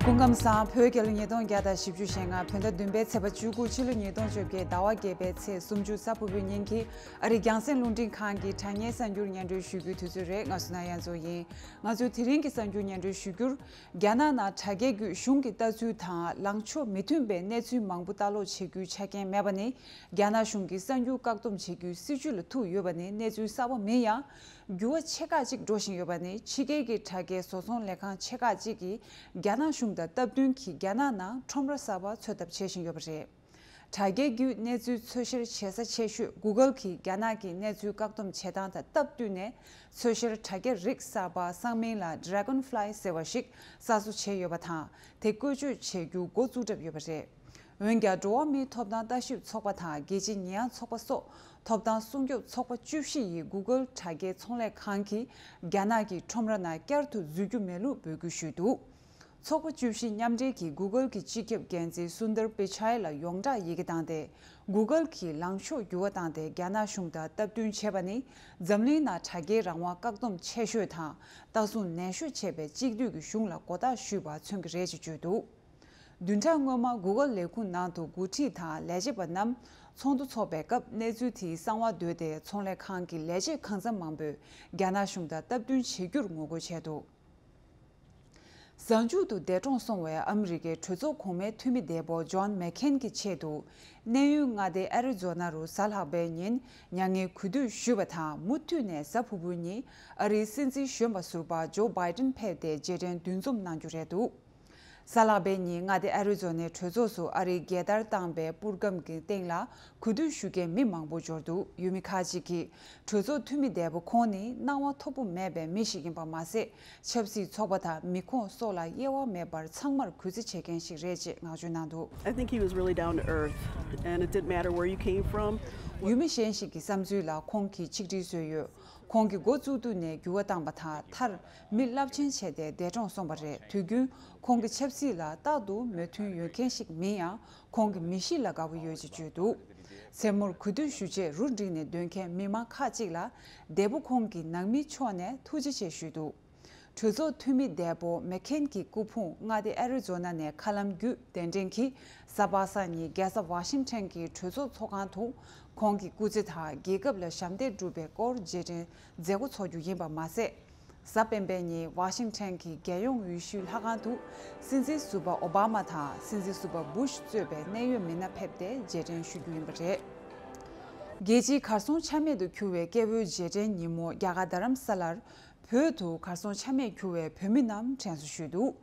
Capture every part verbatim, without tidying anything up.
སྐུ་ཁམས་བཟང་། བོད་རྒྱལ་ལོ་ཉིས་སྟོང་བརྒྱ་དང་བཞི་བཅུ་ཞེ་ལྔ། བོད་ཟླ་བདུན་པའི་ཚེས་པ་བཅུ་དགུ། ཕྱི་ལོ་ཉིས་སྟོང་བཅོ་བརྒྱད། ཟླ་བ་བརྒྱད་པའི་ཚེས་སུམ་ཅུ། གཟའ་ཕུར་བུའི་ཉིན་གྱི་ཨ་རིའི་རྒྱང་སྲིང་རླུང་འཕྲིན་ཁང་གི་དྲ་བརྙན་གསར་འགྱུར་སྙན་སྒྲོན་ཞུ་རྒྱུའི་དུས་ཚོད་རེད། ང་བསོད་ནམས་དབྱངས་མཚོ་ཡིན། ང་ཚོའི་དེ་རིང་གི་གསར་འགྱུར་སྙན་སྒྲོན་ཞུ་རྒྱུར། རྒྱ་ནག་ནང་དྲ་རྒྱའི་བརྒྱུད་གཞུང་གི་ལྟ་ཚུལ་དང་ལངས་ཕྱོགས་མི་མཐུན་པའི་གནས་ཚུལ་མང་པོ་ལྟ་ཀློག་བྱེད་རྒྱུའི་ཆ་རྐྱེན་མེད་པ་ནི། རྒྱ་ནག་གཞུང་གིས་གསར་འགྱུར་བཀག་སྡོམ་བྱེད་རྒྱུའི་སྲིད་བྱུས་ལ་ཐུག་ཡོད་པ་ནི་གནས་ཚུལ་གསར་པ་མིན་ཡང་། འགྱུར་བ་ཆེ་ཁག་ཅིག་འགྲོ་བཞིན་ཡོད་པ་ནི། ཕྱི་རྒྱལ་གྱི་དྲ་རྒྱའི་བཟོ་ཚོང་ལས་ཁང་ཆེ་ཁག་ཅིག་གིས་རྒྱ་ནག་གཞུང་དང་སྟབས་བསྟུན་གྱིས་རྒྱ་ནག་ནང་ཁྲོམ་ར་གསར་པ་འཚོལ་ཐབས་བྱེད་བཞིན་ཡོད་པ་རེད། དྲ་རྒྱའི་བརྒྱུད་གནས་ཚུལ་འཚོལ་བཤེར་བྱེད་ས་ཆེ་ཤོས་Google་གིས་རྒྱ་ནག་གི་གནས་ཚུལ་བཀག་སྡོམ་བྱེད་སྟངས་དང་སྟབས་བསྟུན་ནས། འཚོལ་བཤེར་དྲ་རྒྱ་རིགས་གསར་པ་གསར་མིང་ལ་Dragonfly་ཟེར་བ་ཞིག་གསར་བཟོ་བྱས་ཡོད་པ་དང་། དེ་བཀོལ་སྤྱོད་བྱེད་རྒྱུ་འགོ་བཙུགས་གྲབས་ཡོད་པ་རེད། འོན་ཀྱང་། འགྲོ་བ་མིའི་ཐོབ་ཐང་ལྟ་ཞིབ་ཚོགས་པ་དང་རྒྱལ་སྤྱིའི་ཉེས་ཡངས་ཚོགས་པ་སོགས་ཐོབ་ཐང་སྲུང་སྐྱོབ་ཚོགས་པ་བཅུ་བཞི་ཡིས་Google་དྲ་རྒྱའི་ཚོང་ལས་ཁང་གིས་རྒྱ་ནག་གི་ཁྲོམ་ར་ནང་བསྐྱར་དུ་འཛུལ་རྒྱུ་མེད་ལུགས་འབོད་སྐུལ་ཞུས་འདུག། ཚོགས་པ་བཅུ་བཞི་མཉམ་འབྲེལ་གྱིས་Google་གྱི་སྤྱི་ཁྱབ་འགན་འཛིན་Sundar Pichai་ལ་ཡོངས་གྲགས་ཡི་གེ་བཏང་སྟེ། Google་གྱིས་ལངས་ཕྱོགས་འགྱུར་བ་བཏང་སྟེ་རྒྱ་ནག་གཞུང་དང་སྟབས་བསྟུན་བྱས་པ་ནི། འཛམ་གླིང་ནང་དྲ་རྒྱའི་རང་དབང་བཀག་སྡོམ་ཆེ་ཤོས་དང་། ལྟ་སྲུང་ནན་ཤོས་བྱས་པའི་གཅིག་སྡུད་ཀྱི་གཞུང་ལ་མགོ་བཏགས་ཞུས་པ་མཚོན་གྱི་རེད་ཅེས་བརྗོད་འདུག། བདུན་ཕྲག་སྔོན་མ་Google་ལས་ཁུངས་ནང་དུ་འགོ་ཁྲིད་དང་ལས་བྱེད་པ་རྣམས་ཚོགས་འདུ་འཚོགས་པའི་སྐབས། གནས་ཚུལ་དེའི་གསང་བ་བརྡོལ་ཏེ། ཚོང་ལས་ཁང་གི་ལས་བྱེད་གང་འཚམ་མང་པོས་རྒྱ་ནག་གཞུང་དང་སྟབས་བསྟུན་བྱེད་རྒྱུར་ངོ་རྒོལ་བྱས་འདུག། གཟའ་མཇུག་ཏུ་འདས་གྲོངས་སོང་བའི་ཨ་མི་རི་ཀའི་གྲོས་ཚོགས་གོང་མའི་འཐུས་མི་འདས་པོ་John McCain་གྱི་ཆེད་དུ། གནས་ཡུལ་མངའ་སྡེ་ཨེ་རི་ཛོ་ན་རུ་གཟའ་ལྷག་པའི་ཉིན་མྱ་ངན་གུས་འདུད་ཞུས་པ་དང་། མུ་མཐུད་ནས་གཟའ་ཕུར་བུའི་ཉིན་ཨ་རིའི་སྲིད་འཛིན་གཞོན་པ་ཟུར་པ་Joe Biden་ཕེབས་ཏེ་རྗེས་དྲན་འདུ་འཛོམས་གནང་རྒྱུ་རེད་འདུག། གཟའ་ལྷག་པའི་ཉིན་མངའ་སྡེ་ཨ་རི་ཛོ་ནའི་གྲོས་ཚོགས་སུ་ཨ་རིའི་རྒྱལ་དར་བཏང་པའི་པུར་སྒམ་གྱི་སྟེང་ལ་གུས་འདུད་ཞུ་མཁན་མི་མང་པོ་འབྱོར་འདུག། ཡུལ་མི་ཁག་ཅིག་གིས། གྲོས་ཚོགས་འཐུས་མི་འདས་པོ་ཁོང་ནི་སྣང་བ་མཐོ་པོ་མེད་པའི་མི་ཞིག་ཡིན་པ་མ་ཟད། ཆབ་སྲིད་ཚོགས་པ་དང་མི་ཁོངས་སོགས་ལ་དབྱེ་བ་མེད་པར་ཚང་མར་གུས་བརྩི་བྱེད་མཁན་ཞིག་རེད་ཅེས་བསྔགས་བརྗོད་གནང་འདུག། I think he was really down to earth, and it didn't matter where you came from. ཡུལ་མི་གཞན་ཞིག་གི་བསམ་ཚུལ་ལ་ཁོང་གིས་ཆིག་སྒྲིལ་བཟོས་ཡོད། ཁོང་གིས་འགོ་བཙུགས་དུས་ནས་འགྱུར་བ་བཏང་པ་དང་། མཐར་མི་རླབས་ཆེན་བྱས་ཏེ་འདས་གྲོངས་སོང་བ་རེད། དུས་རྒྱུན་ཁོང་གིས་ཆབ་སྲིད་ལ་རྟག་ཏུ་མོས་མཐུན་ཡོད་མཁན་ཞིག་མིན་ཡང་། ཁོང་གི་མི་གཤིས་ལ་དགའ་པོ་ཡོད་ཅེས་བརྗོད་འདུག། མཚན་མོར་གུས་འདུད་ཞུ་ཆེད་རུ་བསྒྲིགས་ནས་སྡོད་མཁན་མི་མང་ཁག་ཅིག་ལ། འདས་པོ་ཁོང་གི་ནང་མིའི་ཕྱོགས་ནས་ཐུགས་རྗེ་ཆེ་ཞུས་འདུག། གྲོས་ཚོགས་འཐུས་མི་འདས་པོ་མེག་ཁེན་གྱི་སྐུ་ཕུང་མངའ་སྡེ་ཨ་རི་ཛོ་ན་ནས་མཁའ་ལམ་བརྒྱུད་གདན་འདྲེན་གྱིས། གཟའ་པ་སངས་ཉིན་རྒྱལ་ས་ཝ་ཤིང་ཊོན་གྱི་གྲོས་ཚོགས་ཚོགས་ཁང་དུ། ཁོང་གི་སྐུ་ཚེ་དང་རྒྱལ་ཁབ་ལ་ཞབས་འདེགས་བསྒྲུབས་པའི་སྐོར་རྗེས་དྲན་མཛད་སྒོ་འཚོགས་རྒྱུ་ཡིན་པ་མ་ཟད། གཟའ་སྤེན་པའི་ཉིན་ཝ་ཤིང་ཊོན་གྱི་རྒྱལ་ཡོངས་འོས་བསྡུའི་ལྷ་ཁང་དུ། སྲིད་འཛིན་ཟུར་པ་ཨོ་བྷ་མ་དང་སྲིད་འཛིན་ཟུར་པ་བུ་ཤ་གཙོས་པའི་གནད་ཡོད་མི་སྣ་ཕེབས་ཏེ་རྗེས་དྲན་ཞུ་རྒྱུ་ཡིན་པ་རེད། རྒྱལ་སྤྱིའི་གར་སོང་ཆ་མེད་དུ་གྱུར་བའི་སྐྱེ་བོའི་རྗེས་དྲན་ཉིན་མོ། རྒྱ་གར་རྡ་རམ་ས་ལར་བོད་དུ་གར་སོང་ཆ་མེད་གྱུར་བའི་བོད་མི་རྣམས་དྲན་གསོ་ཞུས་འདུག།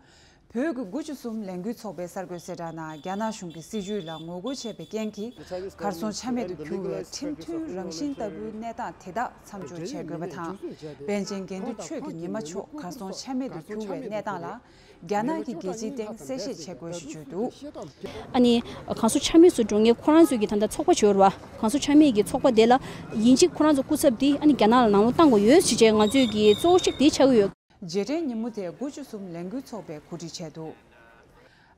བོད་ཀྱི་དགུ་བཅུ་གསུམ་ལས་འགུལ་ཚོགས་པའི་གསར་འགོད་གསལ་བསྒྲགས་ནང་། རྒྱ་ནག་གཞུང་གི་སྲིད་བྱུས་ལ་ངོ་རྒོལ་བྱས་པའི་རྐྱེན་གྱིས། གར་སོང་ཆ་མེད་དུ་གྱུར་བའི་ཁྲིམས་མཐུན་རང་བཞིན་ལྟ་བུའི་གནས་སྟངས་དེ་དག་མཚམས་འཇོག་བྱེད་དགོས་པ་དང་། པཎ་ཆེན་དགེ་འདུན་ཆོས་ཀྱི་ཉི་མ་མཆོག་གར་སོང་ཆ་མེད་དུ་གྱུར་བའི་གནས་སྟངས་ལ། རྒྱ་ནག་གི་རྒྱལ་སྤྱིའི་སྟེང་གསལ་བཤད་བྱེད་དགོས་ཞེས་བརྗོད་འདུག། ཨ་ནི། གང་སོ་ཆ་མེད་སུ་འགྲོ་མཁན་ཁོ་རང་ཚོའི་གི་ད་ལྟ་ཚོགས་པ་བྱོས་ར་བ། གང་སོ་ཆ་མེད་ཀྱི་ཚོགས་པ་དེ་ལ་ཡིན་གཅིག་ཁོ་རང་ཚོ་སྐུ་ཚབ་དེ་ཨ་ནི་རྒྱ་ནག་ལ་ནང་ལོགས་བཏང་དགོས་ཡོད་ཞེས་བྱས་ང་ཚོའི་གི་གཙོ་བོ་གཅིག་དེ་ཆགས་ཀྱི་ཡོད། རྗེས་དྲན་ཉིན་མོ་དེ་དགུ་བཅུ་གསུམ་ལས་འགུལ་ཚོགས་པས་གོ་སྒྲིག་བྱས་འདུག།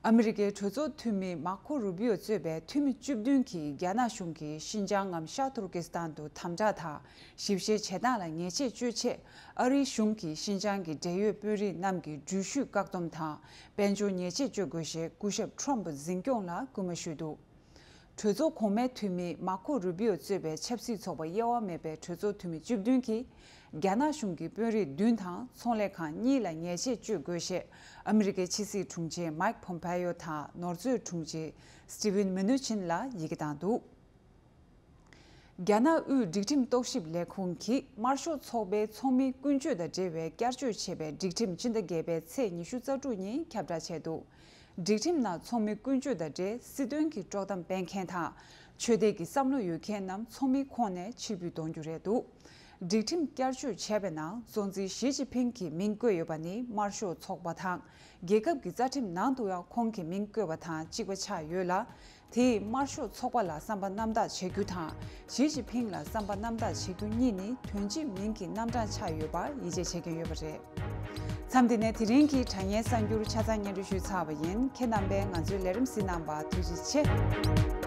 ཨ་མི་རི་ཀའི་གྲོས་ཚོགས་འཐུས་མི་མར་ཁོ་རུ་བི་ཡོ་གཙོས་པའི་འཐུས་མི་བཅུ་བདུན་གྱིས་རྒྱ་ནག་གཞུང་གིས་ཤིན་ཅང་ངམ་ཤར་ཏུར་ཀི་སི་ཐན་དུ་དམ་དྲག་དང་ཞིབ་བཤེར་བྱེད་སྟངས་ལ་ཉེས་ཆད་གཅོད་ཆེད། ཨ་རིའི་གཞུང་གིས་ཤིན་ཅང་གི་འབྲེལ་ཡོད་དཔོན་རིགས་རྣམས་ཀྱི་འགྲུལ་བཞུད་བཀག་སྡོམ་དང་དཔལ་འབྱོར་ཉེས་ཆད་གཅོད་དགོས་ཞེས་སྐུ་ཞབས་ཁྲོམ་ཕུ་འཛིན་སྐྱོང་ལ་སྐུལ་མ་ཞུས་འདུག། གྲོས་ཚོགས་གོང་མའི་འཐུས་མི་མར་ཁོ་རུ་བི་ཡོ་གཙོས་པའི་ཆབ་སྲིད་ཚོགས་པ་དབྱེ་བ་མེད་པའི་གྲོས་ཚོགས་འཐུས་མི་བཅུ་བདུན་གྱིས། རྒྱ་ནག་གཞུང་གི་དཔོན་རིགས་བདུན་དང་ཚོང་ལས་ཁང་གཉིས་ལ་ཉེས་ཆད་གཅོད་དགོས་ཞེས་ཨ་མི་རི་ཀའི་ཕྱི་སྲིད་དྲུང་ཆེ་མའེག་ཕོམ་ཕེ་ཡོ་དང་ནོར་མཛོད་དྲུང་ཆེ་སི་ཊི་ཝིན་མི་ནུ་ཆིན་ལ་ཡི་གེ་བཏང་འདུག། རྒྱ་ནག་དབུས་སྒྲིག་ཁྲིམས་རྟོག་ཞིབ་ལས་ཁུངས་ཀྱིས་དམར་ཤོག་ཚོགས་པའི་ཚོགས་མིའི་ཀུན་སྤྱོད་དང་འབྲེལ་བའི་བསྐྱར་བཅོས་བྱས་པའི་སྒྲིག་ཁྲིམས་སྤྱི་ཟླ་བརྒྱད་པའི་ཚེས་ཉི་ཤུ་རྩ་དྲུག་ཉིན་ཁྱབ་བསྒྲགས་བྱས་འདུག། སྒྲིག་ཁྲིམས་ནང་ཚོགས་མིའི་ཀུན་སྤྱོད་དང་འབྲེལ་སྲིད་དོན་གྱི་དཀྲོག་གཏམ་སྤེལ་མཁན་དང་། ཆོས་དད་ཀྱི་བསམ་བློ་ཡོད་མཁན་རྣམས་ཚོགས་མིའི་ཁོངས་ནས་ཕྱིར་འབུད་གཏོང་རྒྱུ་རེད་འདུག། སྒྲིག་ཁྲིམས་བསྐྱར་བཅོས་བྱས་པའི་ནང་གཙོ་འཛིན་ཞི་ཅིན་ཕིང་གི་མིང་བཀོད་ཡོད་པ་ནི་དམར་ཤོག་ཚོགས་པ་དང་རྒྱལ་ཁབ་ཀྱི་རྩ་ཁྲིམས་ནང་དུ་ཡང་ཁོང་གི་མིང་བཀོད་པ་དང་གཅིག་པ་ཆགས་ཡོད་ལ། དེས་དམར་ཤོག་ཚོགས་པ་ལ་བསམ་པ་རྣམ་དག་བྱེད་རྒྱུ་དང་། ཞི་ཅིན་ཕིང་ལ་བསམ་པ་རྣམ་དག་བྱེད་རྒྱུ་གཉིས་ནི་དོན་གཅིག་མིང་གི་རྣམ་གྲངས་ཆགས་ཡོད་པར་ཡིད་ཆེས་བྱེད་ཀྱིན་ཡོད་པ་རེད། མཚམས་འདི་ནས་དེ་རིང་གི་དྲ་བརྙན་གསར་འགྱུར་ཆ་ཚང་སྙན་སྒྲོན་ཞུས་ཚར་བ་ཡིན། ཁྱེད་རྣམ་པས་ང་ཚོའི་ལས་རིམ་གཟིགས་གནང་བར་ཐུགས་རྗེ་ཆེ།